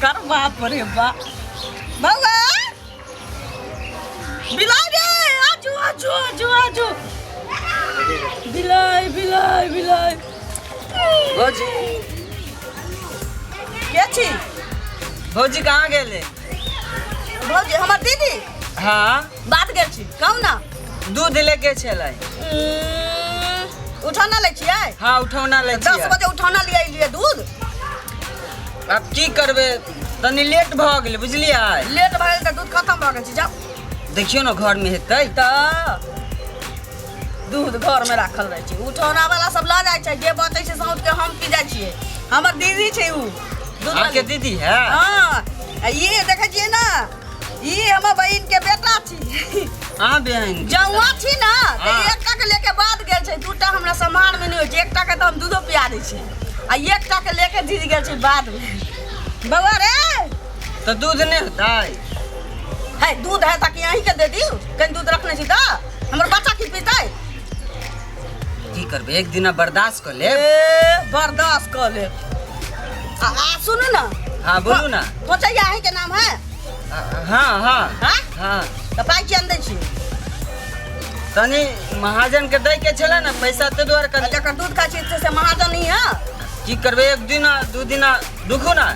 एकर बाप रे बाप। बौआ बिलाइ रे, आजू आजू आजू आजू, बिलाइ बिलाइ बिलाइ। भौजी। के छी? भौजी कहाँ गेले? भौजी हमर दीदी। हाँ। बात गेल छी, कहू ना। दूध लेके छलै। उठौना लै छियै? हाँ, उठौना लै 10 छियै। बजे उठौना लियै एलियै दूध। आब की करबै, तनी लेट भऽ गेलै, बुझलियै? लेट भऽ गेल तऽ दूध खतम भऽ गेल छै, जाउ। देखियौ ने, घरमे हेतै। तऽ दूध घरमे राखल रहै छै, उठौना वाला सब लऽ जाइ छै, जे बचै छै सौंठ के हम पी जाइ छियै। हमर दीदी छै उ दूध अहाँके वाली। दीदी है? हाँ, आ ई देखै छियै ने, ई हमर बहिन के बेटा छी। अहाँ बहिन? जौआ छी ना तऽ। हाँ। एकटा के लेके बाद गेल छै, दूटा हमरा सम्हार में नहीं होइ छै। एकटा के तऽ हम दूधो पिया दै छियै आ एकटा के लेके दीदी गेल छै बाद में। बौआ रे। तऽ दूध नहि हेतै? है, दूध है ताकि अहीं के दे दियौ। कनि दूध रखने छी तऽ हमर बच्चा की पीतै? की करबै, एक दिना बर्दाश्त कऽ लेब। ए, बर्दाश्त कऽ लेब। आ सुनू ना। हाँ, बोलू ना। पहुँचैया अहीं के नाम है? हाँ हाँ। हाँ? हाँ। तऽ पाइ किया नहि दै छी? तनी महाजन के दै के छलै ने पैसा, ताहि दुआरे आ कनि। जकर दूध खाइ छी से महाजन ही है? की करबै, एक दिना दू दिना रुकू ना।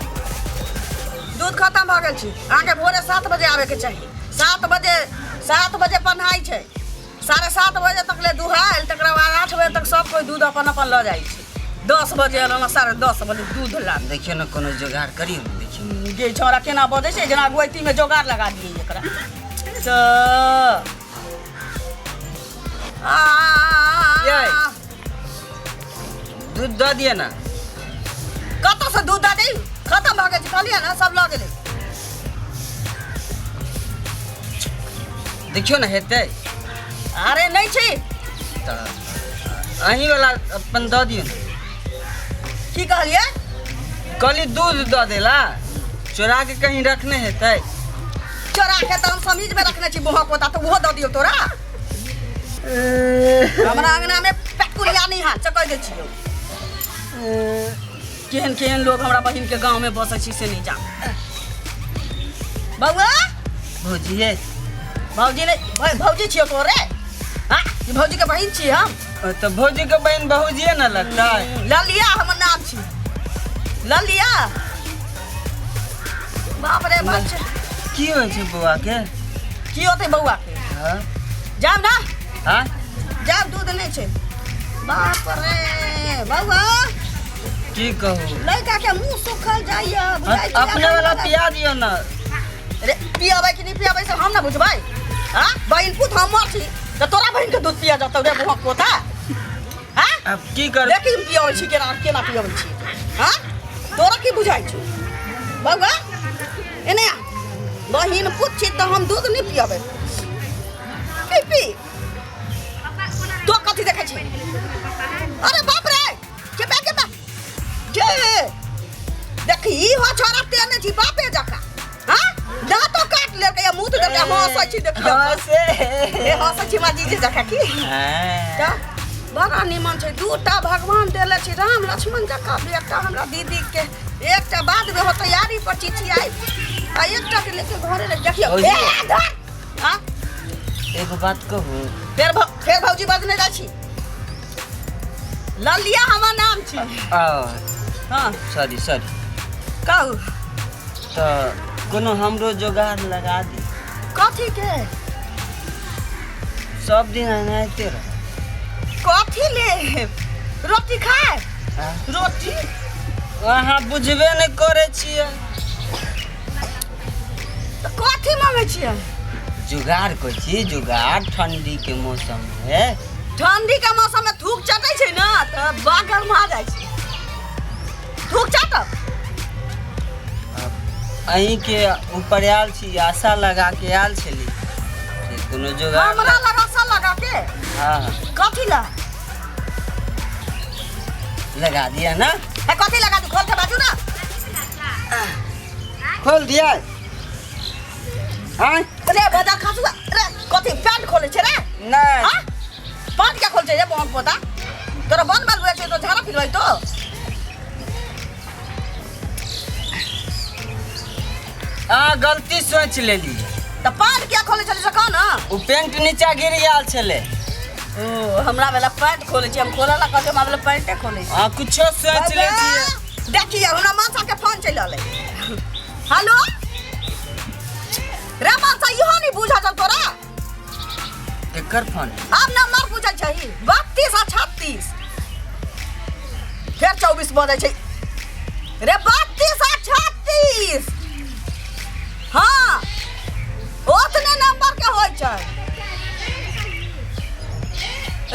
दूध खतम भऽ गेल छै। अहाँके भोरे 7 बजे आबैके चाही। 7 बजे, 7 बजे पन्हाइ छै, 7:30 बजे तक ले दुहायल, तकरा बाद 8 बजे तक सब कोइ दूध अपन अपन लऽ जाइ छै। 10 बजे एलहुँ ने 10:30 बजे दूध ला। देखियौ ने, कोनो जोगाड़ करियौ ने, देखियौ। गे छौड़ा, केना बजै छै, जेना गोइतीमे जोगाड़ लगा दियै एकरा तऽ आ यै। दूध दऽ दिअ ने। कतऽसँ दूध दऽ दी? खतम भऽ गेल छै, कहलियै ने, सब लऽ गेलै। देखियौ ने, हेतै? अरे, नहि छै। तऽ अहीं वाला अपन दऽ दियौ ने। की कहलियै? कहली दूध दऽ देला, चोरा के कहीं रखने हेतै। चोरा के तऽ हम समीजमे रखने छी बुहा पोता, तऽ ओहो दऽ दियौ तोरा? हमरा अंगनामे पेटकुलिया नहि हाथ से कहि दै छियौ। केहन केहन लोग हमरा बहिन के गाँव में बसै छी से नहीं जान। बौआ। भौजी हे। भौजी नहीं, भौजी छियौ तोरे? हाँ, ई भौजी के बहिन छी हम। तऽ भौजी के बहिन भौजिए ने लगतै। ललिया हमर नाम छी, ललिया। बाप रे बच्चा। की होइ छै बौआ के? की होतै बौआ के? हाँ। जाउ ना। हाँ। जाउ, दूध नहि छै। बाप रे, बौआ। की कहू? लड़का के मुंह सुखल जाइया, बुझाइ छै। अपने वाला पिया दियौ ने। रे, पियाबै कि नहि पियाबै से हम ना बुझबै? हाँ, बहिन पुत हमर छी तऽ तोरा बहिन के दूध पिया जतौ रे बुआ पोता? हाँ। अब की कर? देखी हम पियाबै छी केना केना पियाबै छी। हाँ, तोरा की बुझाइ छौ? बौआ, एने आ। बहिन पुत छी तऽ हम दूध नहि पियाबै? पी पी। तो कथी देखै छी? अरे बाप रे, के बे के बे के देखी हो छोरा, तेने छी बापे जका। हाँ, दाँतो काट लेलकै या मुँह तो देखै, हँसै छी देखियौ। हँसे। ए, हँसै छी माँ जीजी जका की। हाँ। तऽ बड़ा निमन छै, दूटा भगवान देले छै राम लक्ष्मण जकाँ बेटा हमरा दीदी के। एकटा बाद में हो तैयारी पर चिचियाई आ एकटा के लेके घरे ले देखियौ। भौजी। ए धर। हाँ। एगो बात कहू? फेर फेर भौजी बजने जाइ छी। ललिया हमर नाम छी। आ। हाँ। Sorry sorry. कहू। तऽ कोनो हमरो जोगाड़ लगा दी। कथी के? सब दिन एनाहिते रह। कथी ले? रोटी खाए? हाँ? रोटी। अहाँ बुझबे नहि करै छियै। तऽ कथी मांगै छियै? जुगाड़ कहै छी, जुगाड़, ठंडी के मौसम है। ठंडी के मौसम में थूक चटै छै ने तऽ बा गरमा जाइ छै। थूक चाटब? अहीं के ऊपर आयल छी, आशा लगा के आयल छली से कोनो जुगाड़। हमरा लगा सा लगा के? हाँ। कथी ला? लगा दिया ना। है, कथी लगा दी? खोल के बाजू ना। खोल दिया? हाँ। रे बजा खासुआ रे, कथी पैंट खोले छै रे? नहीं। हाँ, पैंट क्या खोल छै रे बहन पोता? तोरा बंद बाल बुझाइ छै तो झाड़ा फिरबै तो। अहाँ गलती सोचि लेली। तऽ पैंट किया खोलै छली से कह ने। ओ पेंट नीचा गिर गेल छलै। ओ हमरा वाला पैंट खोलै छी, हम खोलै ला कहै छी, हमरा वाला पैंटे खोलै छी। अहाँ कुछो सोचि लै छियै। देखिए हमरा मासा के फोन चलि रहलै। हेलो रे मासा, इहो नहीं बुझल छल तोरा? केकर फोन? आब नंबर बुझल छही, 32 आ 36 फेर 24 बजै छै रे, 32 आ 36। हाँ ओतने नंबर के होइ छै।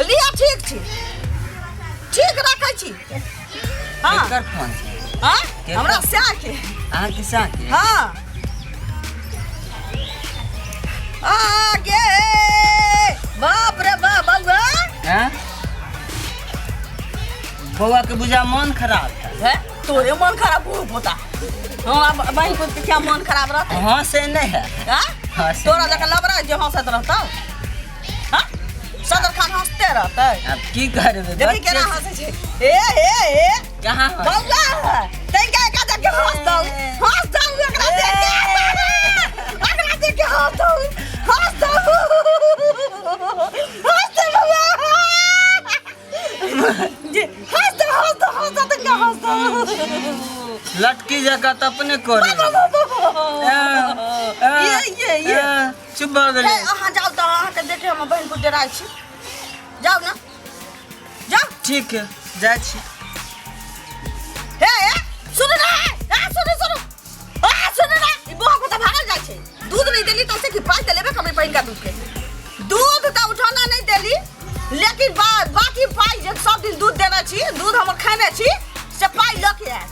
लिअ ठीक छी, ठीक रखै छी। हाँ केकर फोन छै? हाँ केकर? हमरा सएह के। अहाँके सएह के? हाँ आगे बाप रे बाप बउआ। हैं? बौआ के बुझा मन खराब है। है तोरे मन खराब हो पोता, हमरा बहिन पुत के क्या मन खराब रहतै? हाँ से नहीं है। हाँ? हाँ, से तोरा नहीं। जकाँ लबरा जे हंसैत रहतौ। हाँ सदर खान हंसते रहतै। अब की करबै? देखी बच्चे केना हंसै छै। ए ए ए कहाँ हंसै? बौआ तनिका एका देख के हंस दौ, हंस दौ एकरा देख के, एकरा देख के हंस दौ, हंस दौ, हंस दौ बौआ जे, हंस दौ, हंस दौ, हंस दौ तनिका हंस दौ। लटकी जकाँ तऽ अपने करे। ये ये ये चुप भऽ गेलै। हे अहाँ जाउ तऽ, अहाँके देखे हम बहिन पर डराइ छी। जाउ ने, जाउ। ठीक है, जाइ छी। हे हे सुनू ने, हे सुनू सुनू, आ सुनू ने, ई बौआ को तऽ भागल जाइ छै। दूध नहि देली तऽ से कि पाइ तऽ लेबे करबै पहिलका दूध के। दूध तऽ उठौना नहि देली, लेकिन बाकी पाइ जे सब दिन दूध देने छी, दूध हमर खेने छी, से पाइ लऽ के आयब।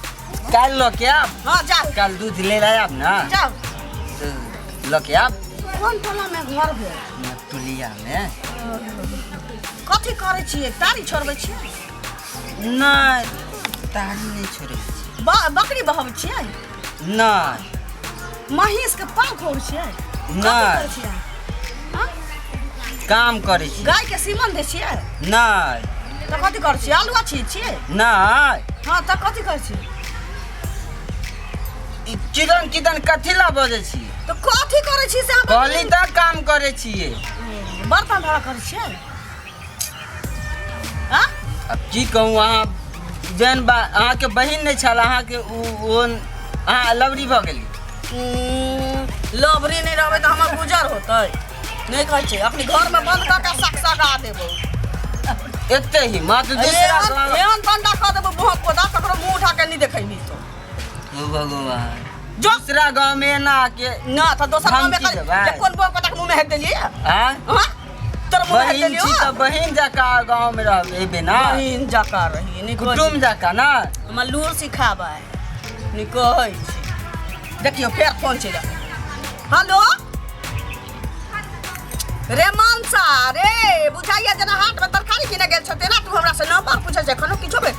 काल्हि लऽ के आयब। हाँ जाउ। काल्हि दूध ले लए आयब ने। जाउ। तऽ लऽ के आयब। कोन टोला में घर भेल? टोलिया में। कथी करै छियै? तारी छोड़बै छियै? नहि, तारी नहि छोड़ै छियै। बकरी बहबै छियै? नहि। महींस के पाल खोबै छियै? कथी नहि। करै छियै? हाँ? काम करै छियै। गाय के सीमन दै छियै? नहि। तऽ कथी करै छियै? आलुआ छियै छियै? नहि। हाँ तऽ कथी करै छियै? ई किदन किदन कथी ला बजै छियै? तऽ कथी करै छी से अहाँ कहली तऽ काम करै छियै। बर्तन भाड़ा करै छियै? हाँ? अब की कहूँ, अहाँ जेहन बा अहाँके बहिन नहि छल अहाँके ओ अहाँ लवरी भऽ गेली। लवरी नहि रहबै तऽ हमर गुजर होतै? नहि कहै छै अपने घरमे बंद कऽ के सक सका देबौ। एते ही मात्र दूसरा एहन एहन बंदा कऽ देबौ मुँह पोता, ककरो मुँह उठा के नहि देखैबी तो। ओ भगवान, जो दूसरा गाँव में एना के ना तऽ दोसर गाँव में धमकी देबै। जे कोन बौआ पोताके मुँह में हेक देलियै? आँय? हाँ तोर मुँह में हेक बहिन देलियौ? छी तऽ बहिन जकाँ गाँव में रहबै ना। बहिन जकाँ रही नहि कहै कुटुम जकाँ ना। हमरा लूर सिखाबै नहि कहै छी। देखियौ फेर फोन चलि आयल। हेलो रे मनसा रे, बुझाइया जेना हाटमे तरकारी किने गेल छ तेना तू हमरा से नंबर पूछै छै। एखनो किछो भेल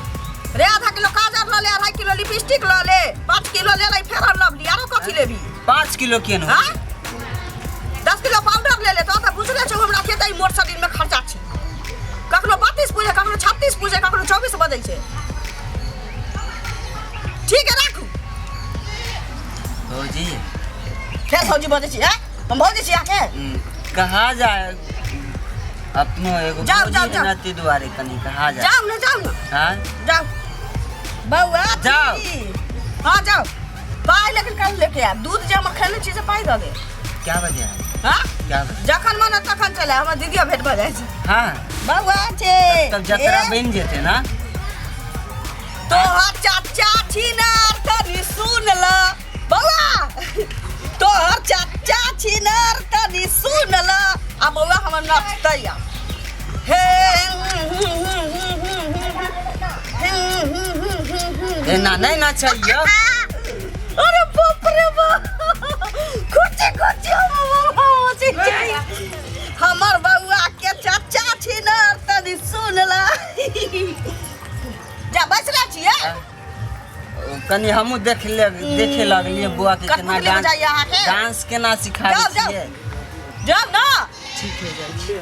रे? आधा किलो काजर लऽ ले, 2.5 किलो लिपस्टिक लऽ ले, 5 किलो ले ले फेर लवली, आरो कथी लेबी? 5 किलो केन? हाँ 10 किलो पाउडर ले ले। तो बुझले छौ हमरा के तऽ मोट शरीरमे खर्चा छै। कखनो 32 पूजे, कखनो 36 पूजे, कखनो 24 बजै छै। ठीक है राखू। भौजी फेर भौजी बजै छी? हैं हम भौजी छी अहाँके? कहाँ जाए अपनो एगो जाउ, भौजी जाउ, जाउ। नती दुआरे कनी कहाँ जाए? जाउ ने, जाउ ने। हाँ जाउ बौआ। जाउ। छी। हाँ जाउ, पाइ लेकिन कल लेके आयब। दूध जे हम खेने छी से पाइ दऽ दे। क्या बजे आएब? हाँ क्या बजे? जखन मन होत तखन चले, हमर दीदियो भेंट भऽ जाइ छै। हाँ बौआ छै। तब जतरा ए, बनि जेतै ना। तोहर चाचा छिनार तनी सुन ल बौआ, तोहर चाचा छिनार तनी सुन ल। आ बौआ हमर नचतै आ हे। एना नहि नचैयौ। अरे बाप रे बाप, खुची खुची हमर बौआ के चाचा छिनार तनी सुन ल। जा बैसले छियै? कनी हमहूँ देख ले, देखे लगलियै बौआ के केना कठपुतली डांस बुझाइया अहाँके? डांस केना सिखाबै जाउ, जाउ। छियै। जाउ ना। ठीक है, जाइ छी।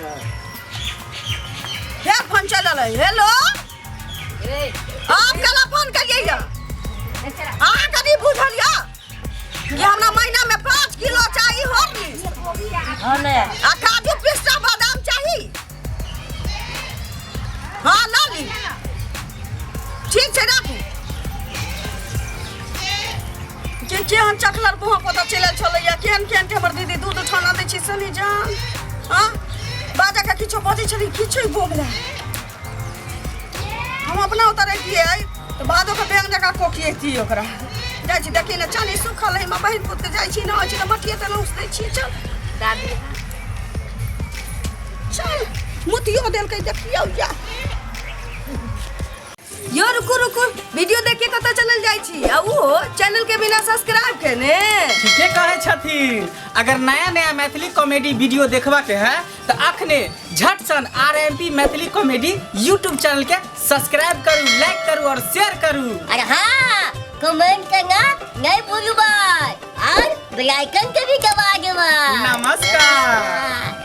फेर फोन चलि रहलै। हेलो, आप केना फोन करियै? अहाँ कनी बुझल यऽ कि हमरा महीना में हाँ नया। आ काजू पिस्ता बादाम चाही? हाँ, लऽ ली। ठीक छै, राखू। के केहन चकलर मुँह पता चलि छलैया, केहन केहन के हमर दीदी दूध उठाना दै छै से नहि जान। हाँ, बाजा के किछो बजै छलै, किछो बोमला। हम अपना ओतऽ रहितियै तऽ बादो के बैंग जकाँ कोकियैतियै ओकरा। जाइ छी, देखी ने, चल। ई सुखल है बहिन पुत के। जाइ छी ने, होइ छै तऽ मटिये तेल उस दै छी। चल। दादी। चल, मुतियो देलकै, देखियौ या। यो रुकू रुकू, वीडियो देख के कतऽ चलल जाइ छी, आ ओहो चैनल के बिना सब्सक्राइब केने? ठीके कहै छथिन। अगर नया नया मैथिली कॉमेडी वीडियो देखबा के है तऽ अखने झट सन R M P Maithili comedy YouTube channel के सब्सक्राइब करू, लाइक करू और शेयर करू। अरे हाँ, कमेंट करना नहीं भूलू भाई और बेल आइकन के भी दबा देवा। नमस्कार। हाँ।